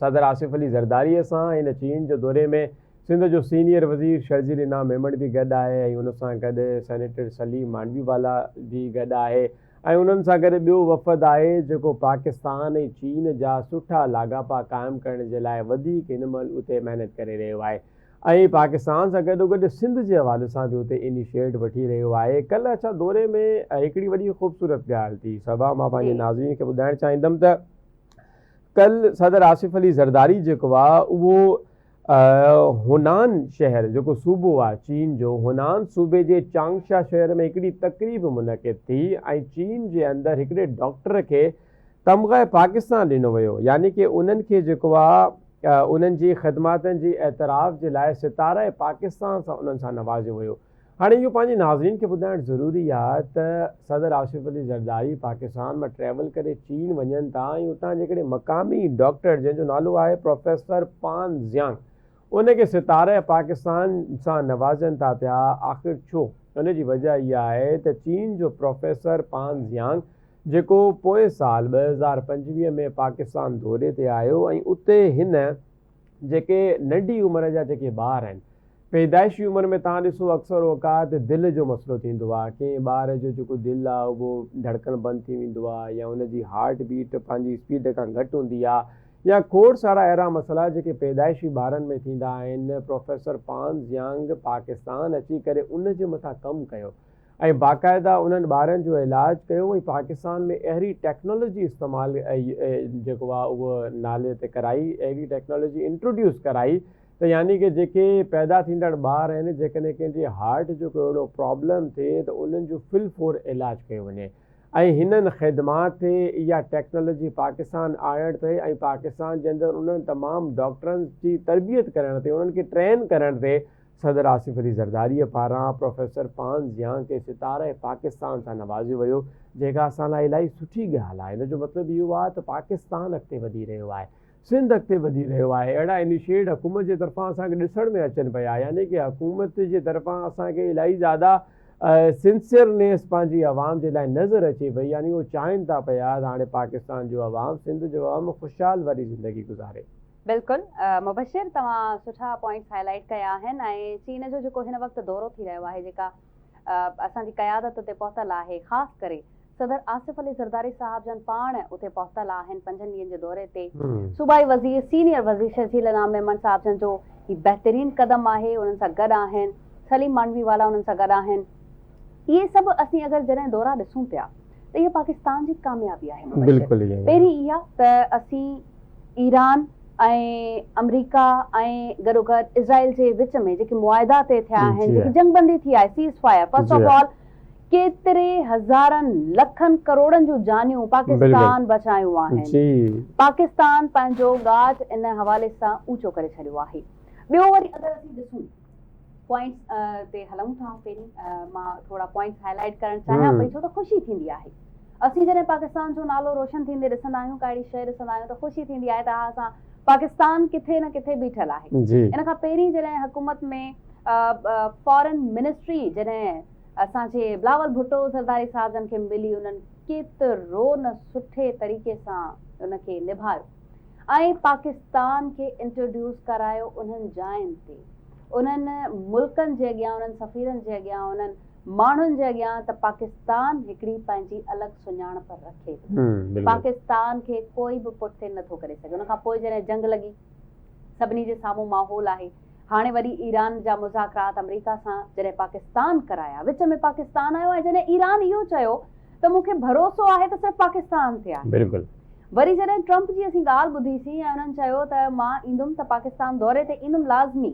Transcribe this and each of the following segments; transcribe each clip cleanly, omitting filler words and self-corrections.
صدر آصف علي زرداري سان هن چين جي دوري ۾ سنڌ جو سينيئر وزير شرجيل انعام ميمڻ به گڏ آهي ۽ ان سان گڏ سينيٽر سليم مانڊوي والا به گڏ آهي ۽ انهن سان گڏ ٻيو وفد آهي جيڪو پاڪستان ۽ چين جا سٺا لاڳاپا قائم ڪرڻ جي لاء وڌيڪ هن مهل اتي محنت ڪري رهيو آهي ۽ پاڪستان سان گڏوگڏ سنڌ جي حوالي سان به اتي انيشيٽ وٺي رهيو آهي. ڪلهه اڇا دوري ۾ هڪڙي وڏي خوبصورت ڳالهه ٿي صبا مان پنهنجي ناظرين کي ٻڌائڻ چاهيندم ته ڪلهه صدر آصف علي زرداري جيڪو آ اهو هونان شهر جيڪو صوبو آ چين جو هونان صوبي جي چانگشا شهر ۾ هڪڙي تقريب منعقد ٿي ۽ چين جي اندر هڪڙي ڊاڪٽر کي تمغه پاڪستان ڏنو ويو يعني ڪي انهن کي جيڪو آ انهن جي خدماتن جي اعتراف جي لاء ستاره پاڪستان سان انهن سان نوازيو ويو. هاڻي اهو پنهنجي ناظرين کي ٻڌائڻ ضروري آ ته صدر آصف علي زرداري پاڪستان مان ٽريول ڪري چين وڃن ٿا ۽ اتان جي هڪڙي مقامي ڊاڪٽر جنهن جو نالو آهي پروفيسر پان زيانگ ان کي ستاره پاڪستان سان نوازين ٿا پيا آخر ڇو؟ ان جي وجه اها آهي ته چين جو پروفيسر پان زيانگ جيڪو پوئين سال 2025 ۾ پاڪستان دوري تي آيو ۽ اتي هن جيڪي ننڍي عمر جا جيڪي ٻار آهن پيدائشي عمر ۾ توهان ڏسو اڪثر اوقات دل جو مسئلو ٿيندو آهي ڪنهن ٻار جو جيڪو دل آهي اهو ڌڙڪڻ بند ٿي ويندو آهي يا ان جي هارٽ بيٽ پنهنجي اسپيڊ کان گهٽ هوندي آهي يا کوڙ سارا اهڙا مسئلا جيڪي پيدائشي ٻارن ۾ ٿيندا آهن پروفيسر پان زيانگ پاڪستان اچي ڪري ان جي مٿان ڪم ڪيو ۽ باقاعده انهن ٻارن جو علاج ڪيو ۽ پاڪستان ۾ اهڙي ٽيڪنالاجي استعمال جيڪو آهي اهو نالي تي ڪرائي اهڙي ٽيڪنالاجي انٽروڊيوس ڪرائي ته يعني ڪي جيڪي پيدا ٿيندڙ ٻار آهن جيڪڏهن ڪنهن جي هارٽ جو ڪو اهڙو پرابلم ٿئي ته انهن جو فل فور علاج ڪيو وڃي ۽ هنن خدمات تي اها ٽيڪنالاجي پاڪستان آڻڻ تي ۽ پاڪستان جي اندر انهن تمام ڊاڪٽرن جي تربيت ڪرڻ تي انهن کي ٽرين ڪرڻ تي صدر آصف علي زرداريء پاران پروفيسر پان زيان کي ستاره پاڪستان سان نوازيو ويو، جيڪا اسان لاء الاهي سٺي ڳالهه آهي. ان جو مطلب اهو آهي ته پاڪستان اڳتي وڌي رهيو آهي، سنڌ اڳتي وڌي رهيو آهي. اهڙا انيشيٽ حڪومت جي طرفان اسان کي ڏسڻ ۾ اچن پيا، يعني ڪي حڪومت جي طرفان اسان کي الاهي زياده سنسيئرنيس پنهنجي عوام جي لاء نظر اچي پئي، يعني اهو چاهين ٿا پيا ته هاڻي پاڪستان جو عوام، سنڌ جو عوام خوشحال واري زندگي گذاري. بلڪل مبشر توهان سٺا پوائنٽس هائي لائيٽ ڪيا آهن ۽ چين جو جيڪو هن وقت دورو ٿي رهيو آهي جيڪا اسان جي قيادت اتي پهتل آهي خاص ڪري صدر آصف علي زرداري صاحب جن پاڻ اتي پهتل آهن پنجن ڏينهن جي دوري تي صوبائي وزير سينيئر وزير شرجيل انعام ميمڻ صاحب جن جو هي بهترين قدم آهي انهن سان گڏ آهن سليم مانڊوي والا انهن سان گڏ آهن اهي سڀ اسين اگر جڏهن دورا ڏسون پيا ته اها پاڪستان جي ڪاميابي آهي مبشر پهرين اها ته اسين ايران ۽ آمريڪا ۽ گڏوگڏ اسرائيل جي وچ ۾ جيڪي معاهدا طئي ٿيا آهن، جيڪي جنگ بندي ٿي آهي، cease fire, first of all ڪيتري هزارن لکن ڪروڙن جون جانيون پاڪستان بچايون آهن. پاڪستان پنهنجو ڳاٽ ان حوالي سان اوچو ڪري ڇڏيو آهي. ٻيو وري اگر اسين ڏسون پوائنٽس تي هلون ٿا پهرين مان ٿورا پوائنٽس هائي لائيٽ ڪرڻ چاهيان پئي ڇو ته خوشي ٿيندي آهي اسين جڏهن پاڪستان جو نالو روشن ٿيندي ڏسندا آهيون ڪا اهڙي شيء ڏسندا آهيون ته خوشي ٿيندي آهي ته ها اسان پاڪستان ڪٿي نه ڪٿي بيٺل آهي ان کان پهرين جڏهن حڪومت ۾ فارن منسٽري جڏهن اسان جي بلاول ڀٽو زرداري صاحب جن کي ملي انهن ڪيترو نه سٺي طريقي سان ان کي نڀايو ۽ پاڪستان کي انٽروڊيوس ڪرايو انهن جاين تي انهن ملڪن جي اڳيان انهن سفيرن جي اڳيان انهن ماڻهن جي اڳيان ته پاڪستان هڪڙي پنهنجي الڳ سڃاڻپ رکي ٿو پاڪستان کي ڪوئي به پٺتي نٿو ڪري سگهي ان کان پوء جڏهن جنگ لڳي سڀني جي سامهون ماحول آهي هاڻي وري ايران جا مذاڪرات آمريڪا سان جڏهن پاڪستان ڪرايا وچ ۾ پاڪستان آيو ۽ جڏهن ايران اهو چيو ته مون کي ڀروسو آهي ته صرف پاڪستان تي آهي. بلڪل. وري جڏهن ٽرمپ جي اسين ڳالهه ٻڌي سين ۽ انهن چيو ته مان ايندم ته پاڪستان دوري تي ايندم لازمي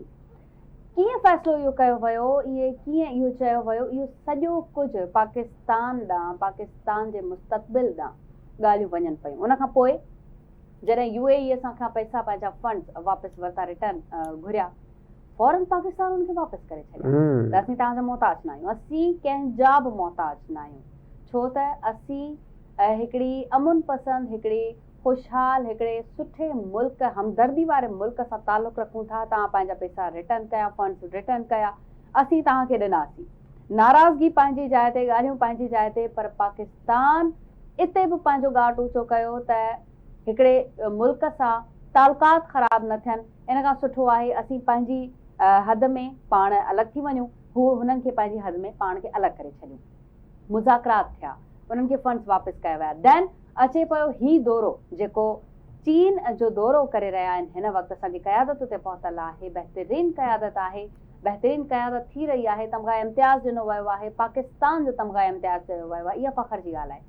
ڪيئن فيصلو اهو ڪيو ويو اهي ڪيئن اهو چيو ويو اهو سڄو ڪجهه پاڪستان ڏانهن پاڪستان جي مستقبل ڏانهن ڳالهيون وڃن پيون ان کان پوء جڏهن يو اي اي اسان کان پئسا پنهنجا فنڊز واپس ورتا ريٽرن گهريا فورن پاڪستان ان کي واپس ڪري ڇڏيا ته اسين توهان جا محتاج نه آهيون اسين ڪنهن جا به محتاج نه آهيون ڇو ته اسين هڪڙي امن پسند هڪڙي خوشحال هڪڙي سٺي ملڪ همدردي واري ملڪ سان تعلق رکون ٿا توهان پنهنجا پئسا ريٽرن ڪيا فنڊز ريٽرن ڪيا اسين توهان کي ڏناسين ناراضگي پنهنجي جاء تي ڳالهيون پنهنجي جاء تي پر پاڪستان اتي به پنهنجو ڳاٽ اوچو ڪيو ته هڪڙي ملڪ سان تعلقات خراب نه ٿين ان کان سٺو آهي اسين پنهنجي حد ۾ پاڻ الڳ ٿي وڃون هو هنن کي پنهنجي حد ۾ پاڻ کي الڳ ڪري ڇڏيون مذاڪرات ٿيا انهن کي فنڊز واپس ڪيا ويا دين اچي پيو هي دورو جيڪو چين جو دورو ڪري رهيا آهن هن وقت اسان جي قيادت اتي پهتل آهي بهترين قيادت آهي بهترين قيادت ٿي رهي آهي تمغه امتياز ڏنو ويو آهي پاڪستان جو تمغه امتياز ڏنو ويو آهي اها فخر جي ڳالهه آهي.